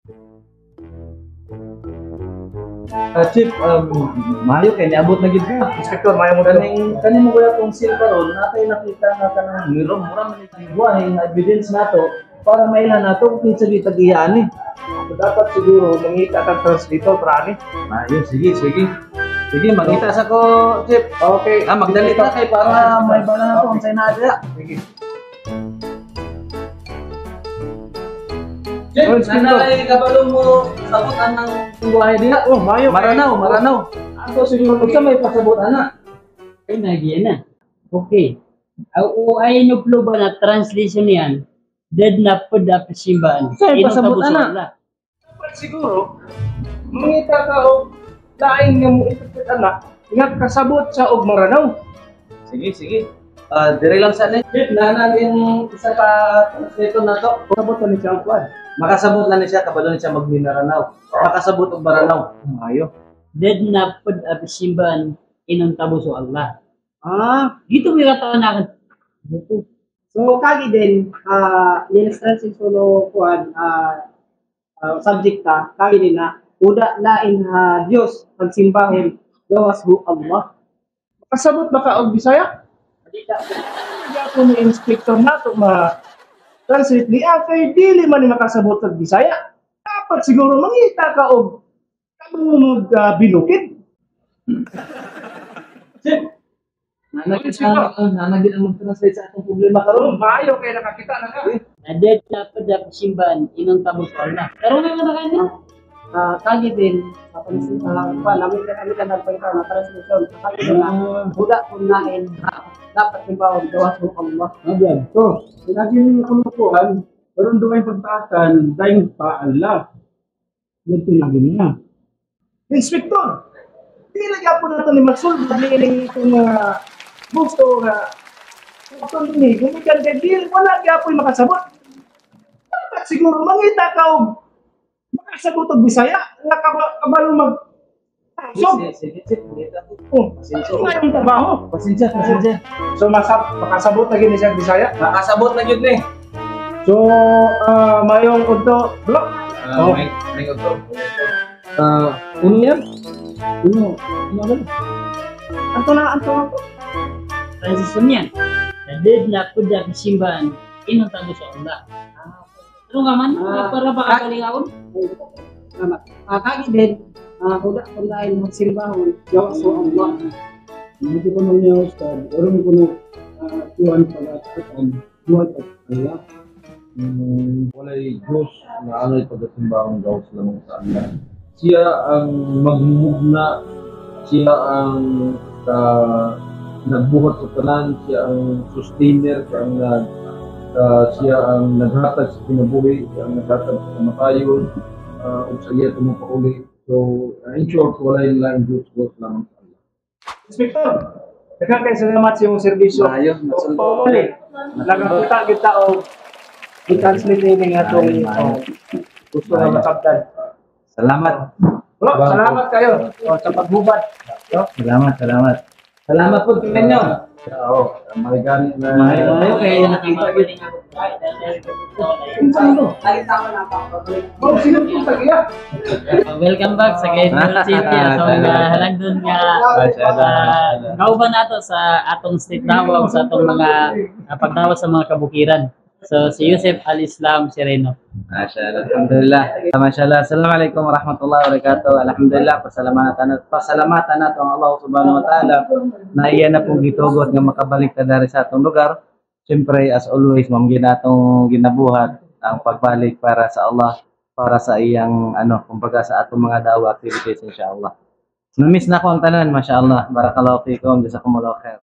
Chief, maayo kay niabot na gid ka. Inspector, maayo mo dalo. Kaning kaning mo kuya tong seal karon, natay nakita nga kanang miro mura man ni buhay nga evidence nato para maila nato kung kinsa di tag-iya ani. So, dapat siguro mangita kang translator para ani. Maayo, sige, sige. Sige, mangita sa ko, Chief. Okay. Ah, magdali ta kay para may bala na to unsay naa diha. Sige. Chief, Oh, Inspector. nanay kabalo mo sabot anang buhay diha. Oh, maayo kay. Maranaw, Maranaw. Ato siguro Unsa may pasabot ana? Ay, nagyan na. Okay. O ay nuplo ba na translation niyan? Dead na po dapat simbaan. Saan Inong pasabot, tabuso ana? Allah. Dapat siguro mangita ka og laing nga mo interpret ana nga kasabot sa og Maranao. Sige, sige. Ah, dire lang sa ni. Chief, nana yung isa ka translator na to. Kasabot na ni siya ang kuan. Makasabot na ni siya, kabalo ni siya magminaranaw. Makasabot og Baranaw. Maayo. Dead na po dapat simbaan. Inong tabuso Allah. Ah, Dito may katawan na so kagi din yes translation no kuan subject ta kagi din na uda lain ha Dios pagsimbahon gawas hu Allah. Kasabot ba ka og Bisaya? Gyapon ni inspector nato ma translate ni kay dili man ni makasabot og Bisaya. Dapat siguro mangita ka og kabungog binukid. Chief, nanagin nanagin ang mag-translate sa atong problema Karon karon. maayo kay nakakita na ka. Na dead na po dapat simbaan. Inong tabuso Allah. Pero nga na kanya. Kagi din kuan ami ka nagpangita na translation kagi din na uda kun lain ha dapat simbahon gawas hu Allah. Ayan. So, lagi yung kumukuhan, pero doon kayong pagtaasan, dahil paala. Yan tinagi niya. Inspector, dili gyapon nato ni magsulbad ni itong gusto nga utol ni gumikan kay dili wala gyapon makasabot. Dapat siguro mangita ka og makasabot og Bisaya nga kabalo mag So, Sige, sige, Chief, mangita ko. oh, Pasensya. ano nga yung trabaho? Pasensya, pasensya. So makasabot na gini siya og Bisaya. Makasabot na gyud ni. So, mayong udto, bro. Ah, may may utol. Ah, uno yan? Uno, uno ba? Anto na anto na po. Translation niyan. Na dead na po dapat simbaan. Inong tabuso Allah. Ano nga man? Ah. Para makagaling ako. Salamat. Kagi din uda kun lain magsimbahon gawas hu Allah. Hindi ko nung niya, Ustad, pero ko nung kuhan pag-ataasan, buhat at ala. Walay Diyos na ano'y pagkasimbahang gawas lamang sa Allah. Siya ang magmugna, siya ang nagbuhat sa tanan, siya ang sustainer, siya ang naghatag sa kinabuhi, siya ang naghatag sa kamatayon, ug sa iya tumupauli. So, in short, walay laing Diyos gawas lamang sa Allah. Inspector, daghang kay salamat sa imong serbisyo. Maayo, masulbad. Puli, nakakita kita og i-translate ini nga atong Maayo. oh, gusto nga masabtan. Salamat. Bro, salamat kayo oh, sa paghubad. No? Salamat, salamat. Salamat po ninyo. Oo, may gani na. Maayo, maayo kay nakita gyud. Ay tama na pa. Bro, sino po tag-iya? Welcome back sa Quezon City. So, nga halagdon nga kauban nato sa atong street tawag sa atong mga pagtawag sa mga kabukiran. So, si Yusef Al-Islam Sereno. Mashallah, alhamdulillah. Mashallah. Assalamualaikum warahmatullahi wabarakatuh. Alhamdulillah, pasalamatan nato ang Allah subhanahu wa ta'ala na iya na pong gitugot nga makabalik ta dari sa atong lugar. Siyempre, as always, ma'am, ginatong ginabuhat ang pagbalik para sa Allah, para sa iyang ano, kumbaga sa atong mga dawa activities inshallah. Namiss na ko ang tanan, mashallah. Barakallahu fikum, jazakumullahu khair.